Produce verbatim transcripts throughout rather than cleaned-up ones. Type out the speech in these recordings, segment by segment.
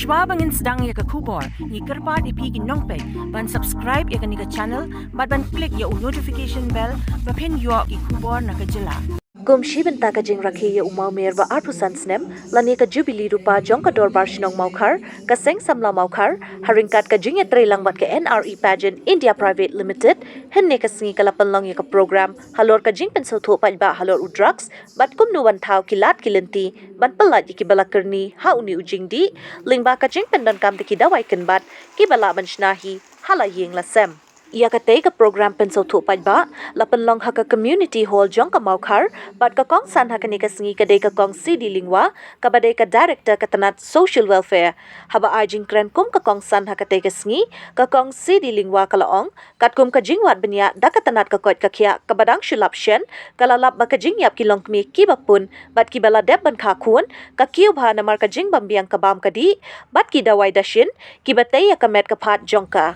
Shuwa ba ngin sdang ïa ka khubor, ngi kyrpad ïa phi ki nongpeit ban subscribe ïa kane ka channel bad ban click ïa u notification bell ba phin ïoh ki khubor na ka jylla. Kum shi bynta ka jingrakhe ïa u Mawmer ba arphew san snem lane ka Jubilee Rupa jong ka Dorbar Shnong Mawkhar, ka Seng Samla Mawkhar, ha ryngkat ka jingïatreilang bad ka N R E Pageant India Private Limited, hynne ka sngi ka la pynlong ïa ka program halor ka jingpynsngewthuh paidbah halor u drugs bad kumno ban thaw ki lad ki lynti ban pyllait ïa kiba la kyrni ha une u jingdih, lyngba ka jingpyndonkam da ki dawai kynbat kiba lah ban shna hi ha la ïing la sem. Ïa katei ka program pynsngewthuh paidbah la pynlong ha ka Community Hall jong ka Mawkhar bad ka kongsan ha kane ka sngi ka dei ka Kong C D Lyngwa kaba dei ka Director ka tnat Social Welfare. Haba ai jingkren kum ka kongsan ha katei ka sngi, ka Kong C D Lyngwa ka la ong, katkum ka jingwad bniah da ka tnat ka koit ka khiah kaba dang shu lap shen, ka la lap ba ka jingïap ki longkmie kiba pun bad kiba la dep ban kha khun ka kiew bha namar ka jingbymbiang ka bam ka dih bad ki dawai dashin kiba tei ïa ka met ka phad jong ka.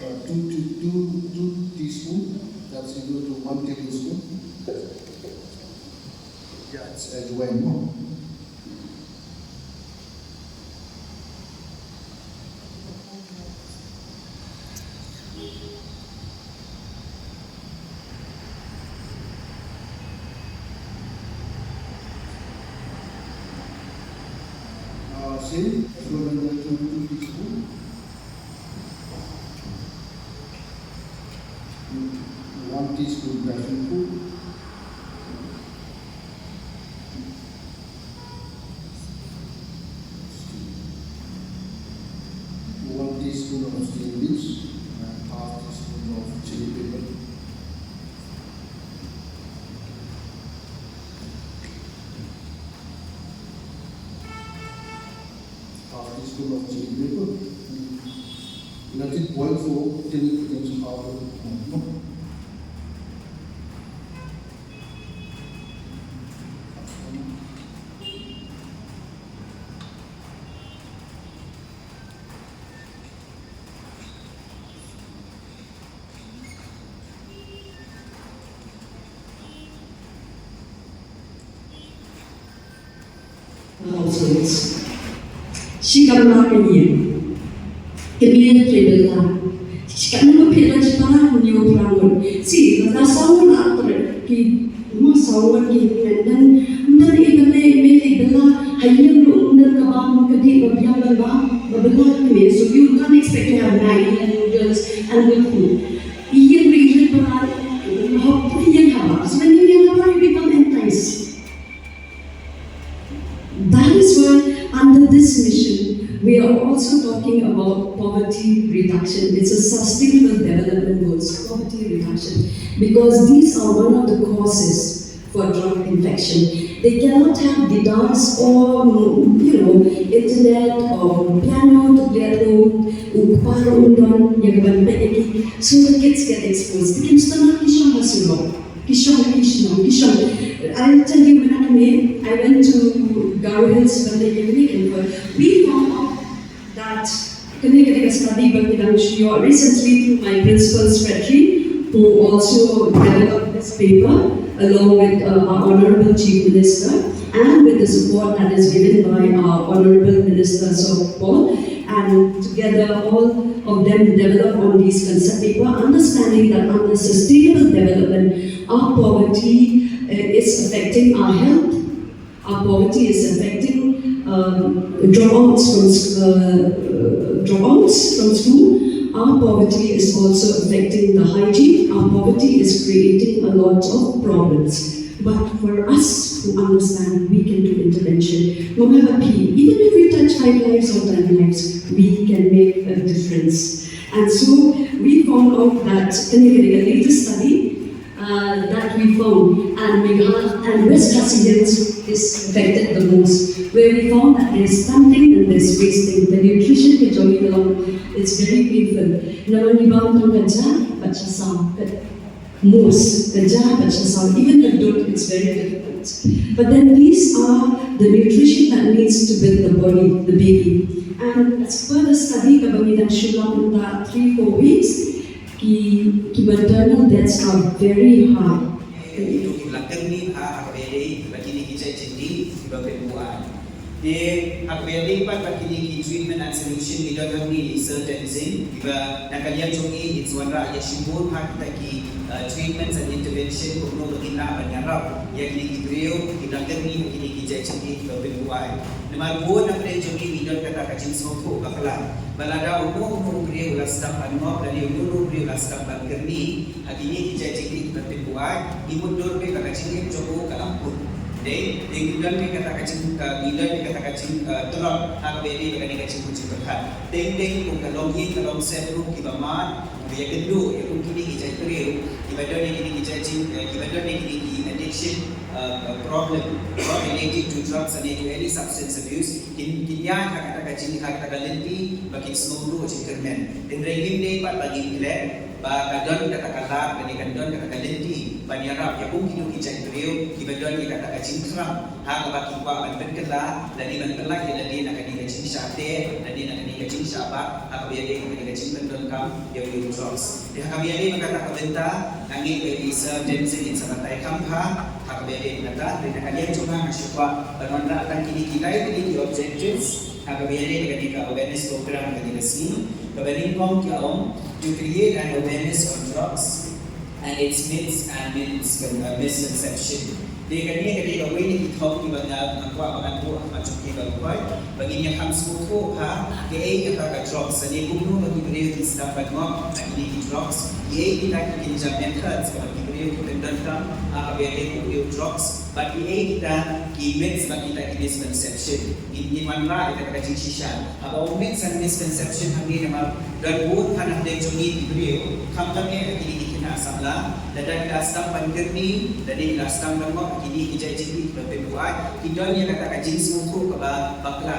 Uh, two, two, two, two teaspoon, that's equal to one tablespoon. Yeah, it's ajwain, no? Uh, same, as well as the two, two teaspoon. One teaspoon passion fruit. One teaspoon of steel leaves and half teaspoon of chili pepper. Half teaspoon of chili pepper. Let it boil for till it becomes powder. Households. Shi kamra ka ïing. Kmie trei bylla. Shi katno ba phi la shi para hynñiew para ngut. Si, lada saw ngut la trei ki, mo saw ngut ki, and then ym don ei ba leh, ym leh bylla ha ïing ruh ym don ka bam ka dih ba biang ban bam ba bylla kmie. So you can't expect to have Maggi and noodles and good food. Ïing ruh ïing para, hok ïing haba. So when you ïing haba, you become enticed. That is why under this mission, we are also talking about poverty reduction. It's a sustainable development goals, poverty reduction, because these are one of the causes for drug infection. They cannot have guitars or, you know, internet or piano to play at home. U kpa ruh um don ïa kaban peit ïa ki. So the kids get exposed. Ki ym sngewthuh ki shong ha surok. Ki shong, ki shong, ki shong. I'll tell you, mynta kane, I went to Garo Hills, Valley, and we found out that kane, kane ka study ba ki dang shu ïoh recently through my principal secretary, who also developed this paper along with, uh, our Honorable Chief Minister and with the support that is given by our Honorable Minister Sir Paul. And together, all of them develop on these concept paper, understanding that under sustainable development, our poverty, uh, is affecting our health, our poverty is affecting, um, dropouts from s-, uh, dropouts from school, Our poverty is also affecting the hygiene. Our poverty is creating a lot of problems. But for us who understand, we can do intervention. Mangaba phi, even if we touch five lives or ten lives, we can make a difference. And so we found out that in the latest study, uh, that we found, and Meghalaya and West Khasi Hills is affected the most, where we found that there's stunting and there's wasting. The nutrition ka jong ngi ka long, it's very painful. Namar ngi bam tang ka ja bad ka saw, ka mos, ka ja bad ka saw, even the dud, it's very difficult. But then these are the nutrition that needs to build the body, the baby. And as per the study, kaba ngi dang shu lap mynta three, four weeks, ki, ki maternal deaths are very high. Ïa kito kiba la kynni ha, ha kaba ïadei bad kine ki jait jingdih kiba pynbuaid. Te ha kaba ïadei pat bad kine ki treatment and solution, ngi don hangne i Sir Tenzing, kiba na ka liang jong i in sa wanrah ïa shibun ha kita ki, uh, treatments and intervention, kumno ba kin lah ban ïarap ïa kine ki briew kiba la kynni ha kine ki jait jingdih kiba pynbuaid. Namar bun na pdeng jong ngi ngi don kata ka jingsngewthuh bakla ba lada uno uno u briew u la sdang ban ngop lane uno uno u briew u la sdang ban kyrni ha kine ki jait jingdih kiba pynbuaid, ngi mutdur beit ba ka jingim jong u ka la kut. Dei, dei ngi don beit kata ka jing, ka, ngi don beit kata ka jing, ka tlot ha kaba ïadei bad kane ka jingmut jingpyrkhat. Teng teng kum ka longïing ka longsep ruh kiba mad, kiba ïakynduh ïa kum kine ki jait briew kiba don ïa kine ki jait jing, eh, kiba don ïa kine ki addiction, uh, problem, or related to drugs and to any substance abuse, kin, kin ïaid ha kata ka jing, ha kata ka lynti ba kin sngewthuh jingkyrmen. Hynrei ngim dei pat ba ngin klet ba ka don kata ka lad lane ka don kata ka lynti ban ïarap ïa kum kino ki jait briew kiba don ïa kata ka jingkhram ha kaba ki kwah ban pynkylla lane ban pynlait ïa lade na kane ka jingshah teh lane na kane ka jingshah bat ha kaba ïadei bad kane ka jingpyndonkam ïa u drugs. Te ha kaba ïadei bad kata ka bynta, nga ngeit ba i Sir Tenzing in sa batai kham bha ha kaba ïadei bad kata. Te na ka liang jong nga nga shu kwah ban wanrah tang kine ki lai tylli ki objectives ha kaba ïadei bad kane ka awareness program kane ka sngi. Kaba nyngkong ka long to create an awareness on drugs and its myths and miscon-, uh, misconception. Te kane ka dei kawei na ki thong kiba nga, nga kwah ba ngan buh ha khmat jong phi baroh, ba ngin ïa kham sngewthuh ha kaei kata ka drugs, lane kumno ba ki briew ki sdang ban ngop ha kine ki drugs, kiei kita ki kynja methods ba ki briew ki pyndonkam ha kaba ïadei bad u drugs, bad kiei kita ki myths bad kita ki misconception. Ngin, ngin wanrah ïa kata ka jingshisha. Haba u myths and misconception hangne namar don bun ha na pdeng jong ngi ki briew, khamtam eh ha kine ki khynnah samla, lada ki la sdang ban kyrni, lada ki la sdang ban ngop ha kine ki jait jingdih kiba pynbuaid, ki don ïa kata ka jingsngewthuh kaba bakla.